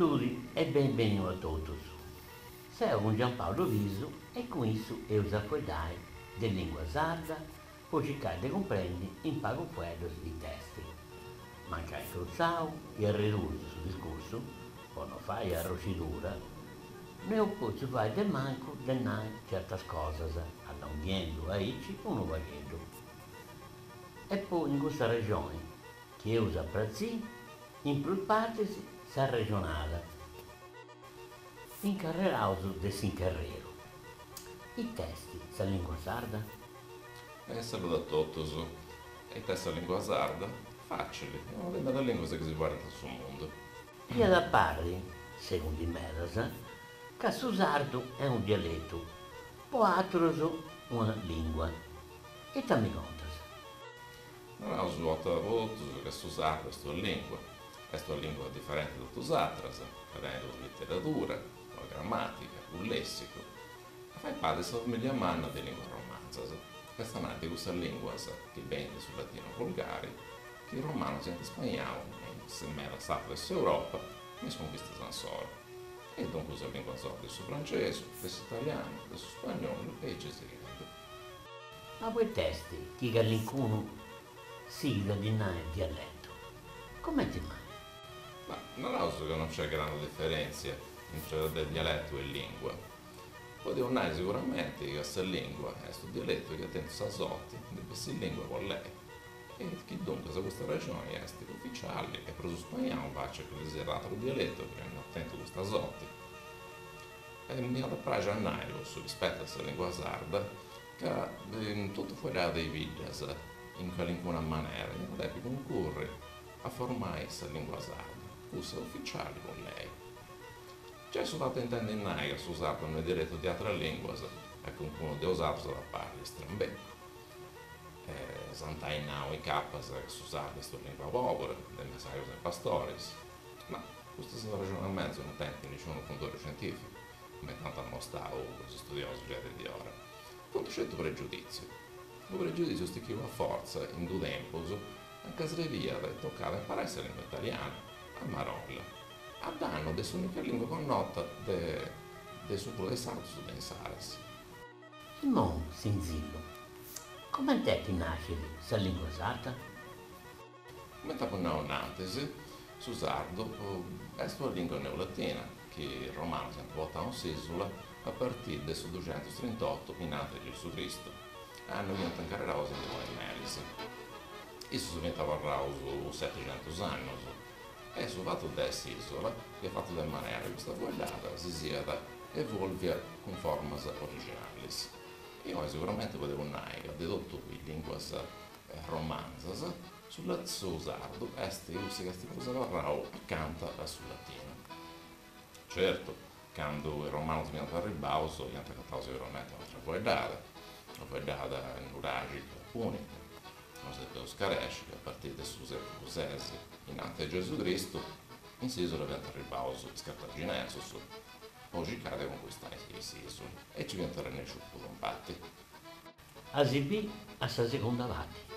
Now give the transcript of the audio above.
Salludi e benbeniu a totus. Seu cun Giampaulu Pisu e cun issu eus a fueddai de lingua sarda po circai de cumprendi in pagu fueddus it'est. Mancai incrutzau e arredusiu su discursu, po no fai arroscidura, no eus potziu fai de mancu de nai certas cosas, allonghiendu aici unu pagheddu. E poi in custa arrexoni chi eus a pratzì in prus partis s'arrexonada. Incarreraus de s'incarreru. It'est sa lingua sarda? E saludu a totus. E it'est sa lingua sarda? Facili, est una de is medas linguas chi si fueddant in su mundu. Iat a parri, segundu in medas, ca su sardu est unu dialetu, po àterus una lingua. Ita mi contas? Naraus una 'orta po totus ca su sardu est una lingua. Est una lingua diferenti de totus is atras, ca tenit una literadura, una gramatica, unu lessicu. E fait parti de sa familia manna de is linguas romanzas, est a nai de cussas linguas chi benint de su latinu volgari, chi is romanus iant spainau in medas sartus de s'Europa me is conquistas insoru. E duncas sa lingua sorri de su francesu, de s'italianu, de su spagnolu e aici sighendu. Ma poit'est chi calincunu sighit a ddi nai dialetu? Comenti mai? Ma naraus ca non nc'est grandu diferèntzia intre de dialetu e lìngua. Podeus nai siguramenti ca sa lìngua est unu dialetu chi at tentu sa sorti de bessiri lìngua po lei e chi duncas custa arrexoni est uficiali e prus spainau faci a calisisiat àteru dialetu chi no at tentu custa sorti. E m'iat a praxi a nai, po su chi spetat sa lìngua sarda, ca totu fueddada de is biddas in calincuna manera iant a depi cuncurri a formai sa lìngua sarda, cussa uficiali po lei. Giai su fatu de intendi nai ca su sardu no est dialetu de atras lìnguas a calincunu de 'osatrus at a parri strambecu. S'ant ai nau incapas ca su sardu est una lìngua pòbera, de messajus e pastoris. Ma custus arrexonamentus no tenint nisciunu fundòriu scientìficu, cumenti ant ammostau is studiosus giai de diora. Funt sceti pregiudìtziu. Unu pregiudìtziu stichiu a fortza in d'u tempus anca srebiat e tocàt a imparai sa lìngua italiana, a marolla. A dannu de s'ùnica lìngua connota de de su prus de is sardus de insaras. Immoi sinzillu, coment'est chi nascit sa lìngua sarda? Cumenti apu nau innantis, su sardu est una lìngua neolatina chi is romanus iant portau in s'ìsula a partiri de su duxentustrintottu innantis de Gesù Cristu, annu chi iant incarrerau s'Unioni de Meris. Issus fiant abarraus setixentus annus e su fatu de s'ìsula iat fatu de manera chi custa fueddada si siat evòlvia cun formas originalis. E oi siguramenti podeus nai ca de totu is lìnguas romanzas, su su sardu est cussu chi est prus abarrau acanta a su latinu. Certu, candu is romanus fiant arribbaus iant agatau siguramenti un'atra fueddada, una fueddada nuragica punica, no si depeus scaresci ca a partiri de su seculu ses innanti de Gesù Cristu in s'isula fiant arribbaus is cartaginesus po circai de conquistai s'isula e ci fiant arrennescius puru in parti. A si bì a sa segunda parti.